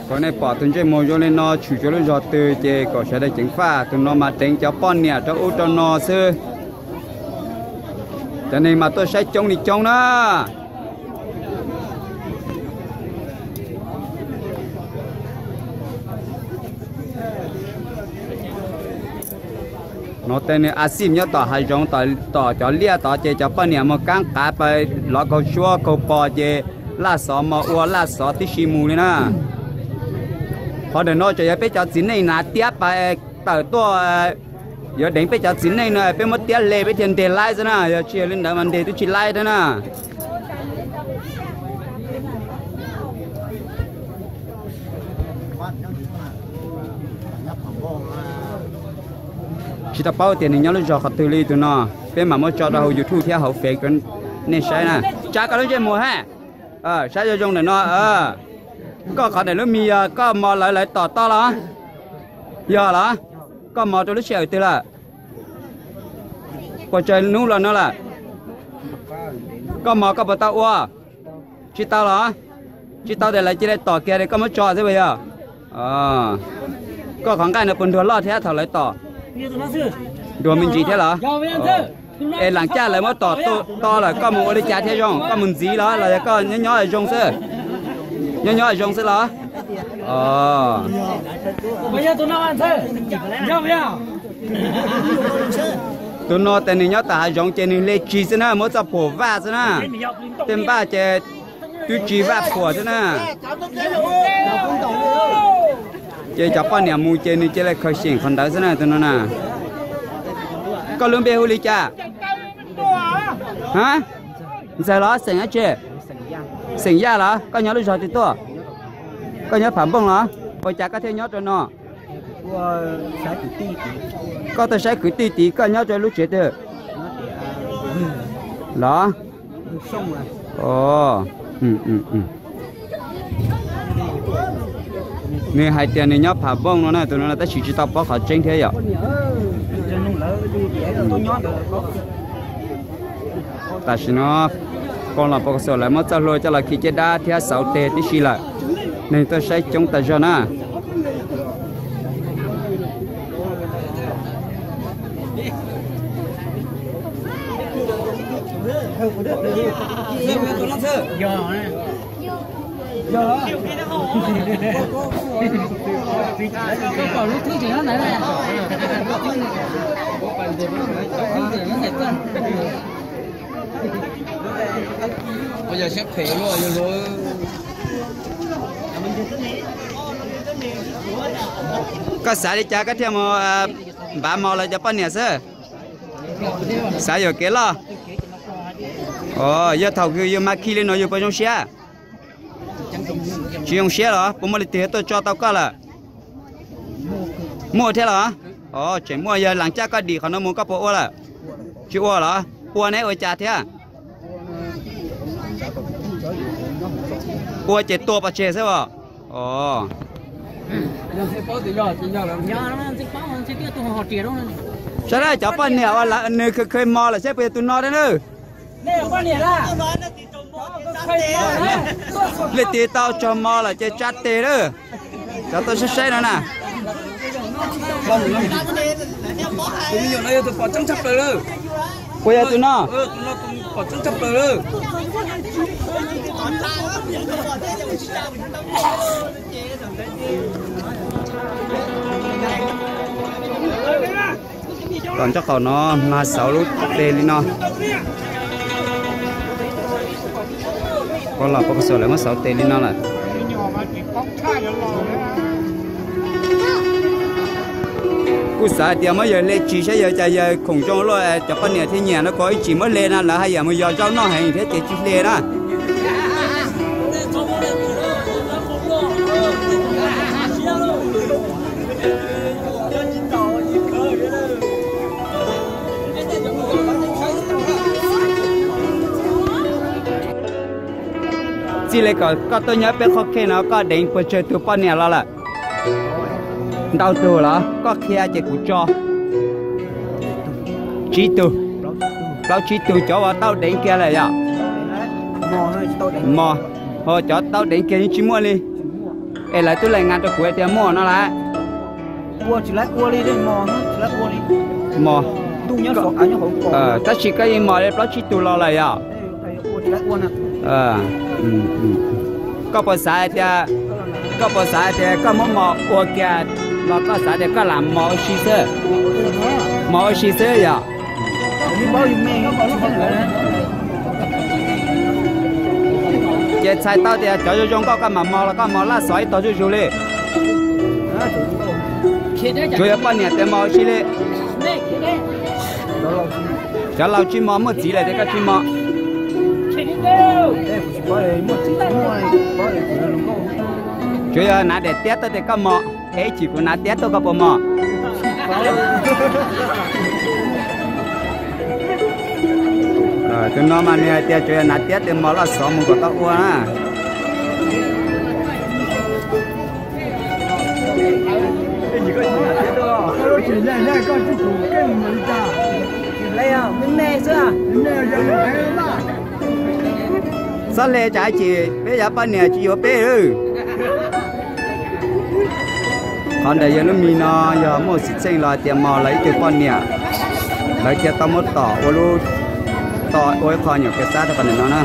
Kom nej pom tus ntsej muag zoo li no tshwm tsuas lub zog twg ces kom sawv daws ceev faj. Tus no mas deev cov poj niam rau ub rau no xwb. Cov neeg mas tuaj saib coob li coob na. No tej nws a xij nyob tom hav zoov, tom cov liaj tod ces cov poj niam mus kaab qav pais lov kaug suab kaug pos ces laj xov mos ua laj xov tib si mus li na. Qhov ntawm no tseem yog peb cov txiv neej hnav tiab pais tawm tuaj, yuav deev peb cov txiv neej no peb muab tiab hle peb thiaj ntes laib xwb na, yog tsis yog li ntawd mas ntes twb tsis laib thiab na. Tsis tau paub tias nws nyob lub zog qhov twg li tus no, peb mam muab tso rau hauv YouTube thiab hauv Face rau nej saib na. Tsa koj lub ntsej muag hab, saib zoo zoo ntawm no. Koj qhov ntawm lub mis yog koj mos lawv lawv tom toj los? Yog los? Koj mos rau lub sij hawm twg lawm? Puas tsawg hnub los no lawm? Koj mos koj puas tau ua? Tsis tau los? Tsis tau ces lawv cia li tom kiag es koj muab tso xwb puas yog? Koj qhov nqaij no puas nruag loj thiab thaum lawv tom? Nruag me ntsis thiab los? Es lam caj lawv muab tom to lawm koj mus ua li cas thiaj zoo? Koj mus ntxiv los los yog koj nyob nyob zoo xwb? Nyob nyob zoo xwb los? Tus no tas nws nyob tom hav zoov ces nws hle tsis xwb na, muab txoj phuam vaj xwb na. Tej npaj ces twb tsis vaj phuam xwb na. Ces cov poj niam mus ces nws cia li khaws xyeem qhov ntawd xwb na tus no na. Koj lub npe hu li cas? Ntxawg los xeem dab tsi? Xeem Yaj los? Koj nyob lub zog twg tuaj? Koj nyob Pham Npooj los? Ua cas koj thiaj nyob rau no? Koj tuaj saib kwv tij tid, koj nyob rau lub tsev twg? Los? Nws hais tias nws nyob Pham Npooj no na, tus no tab sis tsis tau paub qhov tseeb thiab yom. Tam sim no pog los pov xom lawv muab txoj hlua coj los khi caj dab thiab xauv teg tib si lawm, neeg tuaj saib coob tas zog na. Koj xav li cas koj thiaj mus npav mos lawv cov poj niam xwb? Xav yuam kev loj. Yog thaum yus mas khi li no yus puas zoo siab? Tsis zoo siab los? Puas muaj leej twg tuaj tso tau koj lawm? Muaj thiab los? Tseem muaj, yog lam caj koj dim qhov no mus koj puas ua lawm? Tsis ua los? Ua neb ua cas thiab? Ua ces tua pov tseg xwb os. Saib na, cov poj niam uas nws khaws khaws mos lawm saib puas yog tus no thiab na. Leej twg tau tsog mos lawm ces tsa tes lawm. Cov tuaj saib saib no na. Puas yog tus no? Tom ntej qaum no mas xauv lub tes li no. Pog los pov xom lawv muab xauv tes li no lawm. Kuj xav hais tias muab yawg hle tsis saib yawg cas yawg khoom zoo luaj cov poj niam thiaj nyiam no, kuv ib tsis muab hle no lawv haj yam mus yos zaub noj heev thiab ces tsis hle na. Txij li kom koj tuaj nyob peb qhov khej no koj deev puas tsawg tug poj niam los lawm? Ntau tug los? Koj qhia ces kuv tso. Tsib tug, plaub tsib tug cov uas tau deev kiag lawm yom? Mos, Ho cov tau deev kiag yeej tsis muaj li. Es lawv twb lees ngas rau kuv hais tias muaj no lawm. Mos, tab sis koj yeej mos li plaub tsib tug los lawm yom? Koj puas xav hais tias, koj puas xav hais tias koj muab mos ua kiag los koj xav tias koj lam mos ua si xwb? Mos ua si xwb yom? Ces txhais tau tias cov zoo zoo nkauj koj mam mos los koj mos laj xov ib tog zuj zus li? Tsuas yog poj niam tias mos ua si li? Cov laus tsis mos, muaj txiv lawm tias koj tsis mos? Tsuas yog hnav daim tiab tuaj tias koj mos, es ib chim kuv hnav tiab tuaj koj puas mos? Tus no mas nws hais tias tsuas yog hnav tiab tias mos laj xov mus kom tau ua na. Txhob hle tsam ib chim peb cov poj niam tsis yuav peb lawm. Qhov ntawd yog lub mis no yog muaj xwm txheej los tias mos lawv ib tug poj niam, lawv thiaj tau muab tom ua lub, tom ua ib qho nyuam kev xab rau qhov ntawm no na.